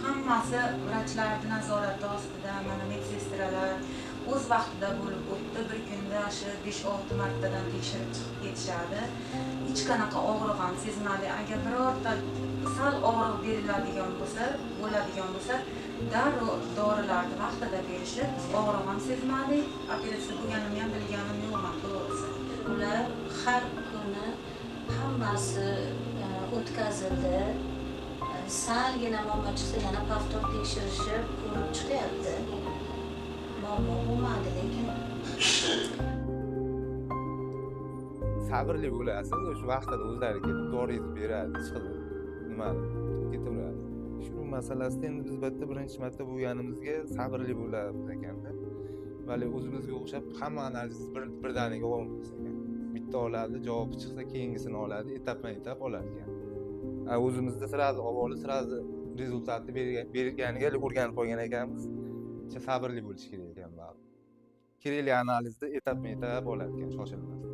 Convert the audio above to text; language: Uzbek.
Hammasi vrachlarni nazorati ostida, mana medsestralar o'z vaqtida bo'lib o'tdi. Bir kunda shu 5-6 martadan tekshirib chiqib ketishadi. Hech qanaqa og'riq ham sezmadik. Agar birorta sal og'riq beriladigan bo'lsa, bo'ladigan bo'lsa, darrov dorilarni vaqtida berishib, biz og'riq ham sezmadik. Operatsiya bo'lganimni ham bilganim yo'qman, to'g'risi. Ular har kuni hammasi o'tkazildi. Salgina muammo chiqsa, yana повтор tekshirishib ko'rib chiqyapti. Muammo bo'lmadi, lekin Sabrli bo'lasiz, o'sha vaqtida o'zlari kelib doringizni beradi, hech qilib nima ketaveradi. Shu masalasida endi biz bu yerda birinchi marta bo'lganimizga sabrli bo'lamiz ekanda. Vali o'zimizga o'xshab hamma analizni birdaniga olmaymiz ekan. Bitta oladi, javobi chiqsa keyingisini oladi, etapma-etap olar ekan. O'zimizda сразу olib olib, сразу rezultatni berganiga o'rganib qolgan ekanmiz. Sabrli bo'lish kerak ekan baribir. Kerakli analizni etapma-etap olar ekan, shoshilmasdan.